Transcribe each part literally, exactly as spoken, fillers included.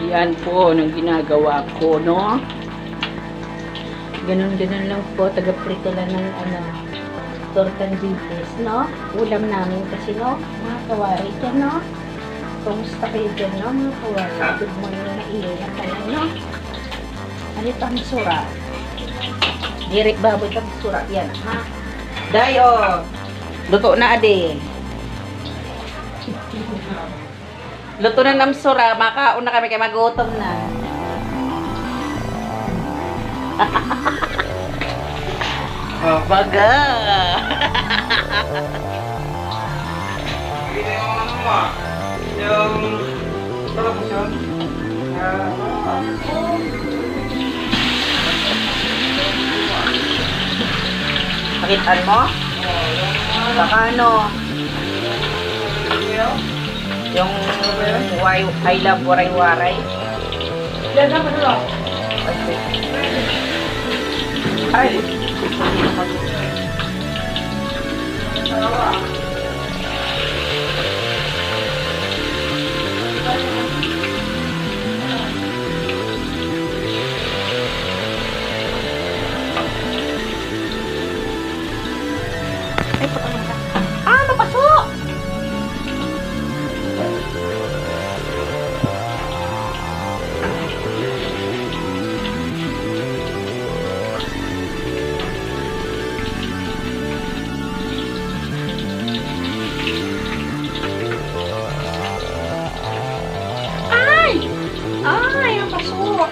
Yan po ang ginagawa ko, no? Ganun-ganun lang po, taga-prito lang ng, ano, tortang bibis, no? Ulam namin kasi, no? Mga kawari dyan, no? Kumusta kayo dyan, no? Mga kawari, good morning na iyo na kayo, no? Ano ito ang sura? Diri baboy pag sura, yan, ha? Day, oh. Luto na, adi. Luto na nam sura, makaon na kami kay magutom na. Baga. Yung, ano, ma? Yung, ano po siya? Ah, Nakitaan mo? Baka ano? Yung why, I love Waray-Waray. Ay. Ay, patay na. Ah, napaso! Ay! Ay, ang paso!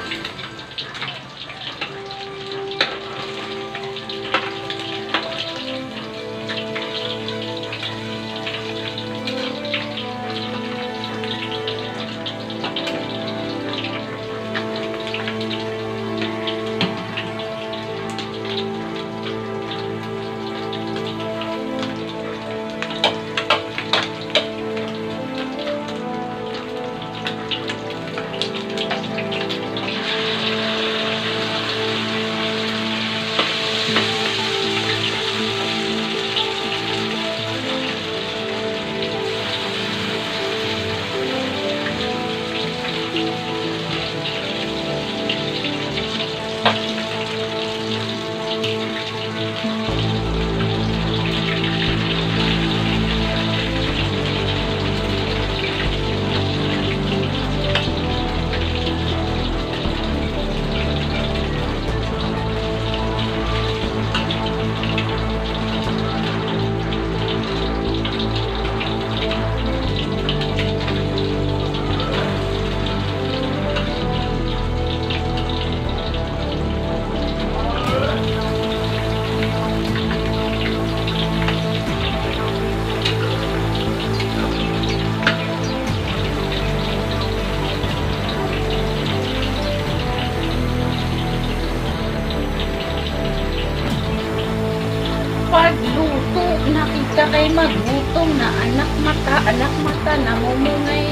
Pagluto na kita kay magutom na, anak mata, anak mata, namumungay.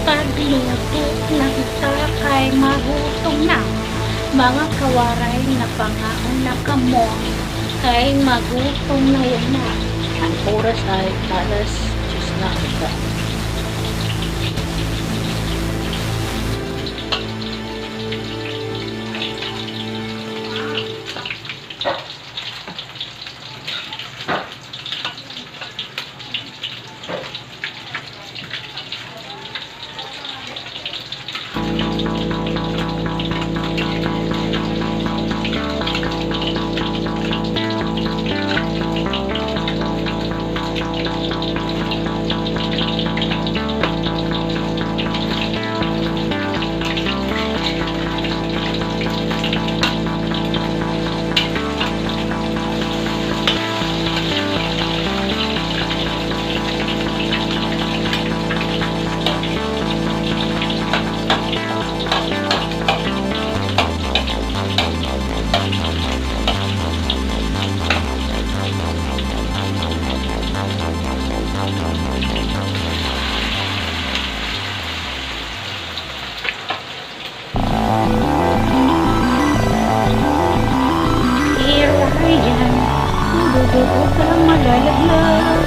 Pagluto na kita kay magutom na. Mga kawaray, napangaon na kamo kay magutom na yana. An oras ay alas diyes na umaga. Huwag ka lang malalaglag.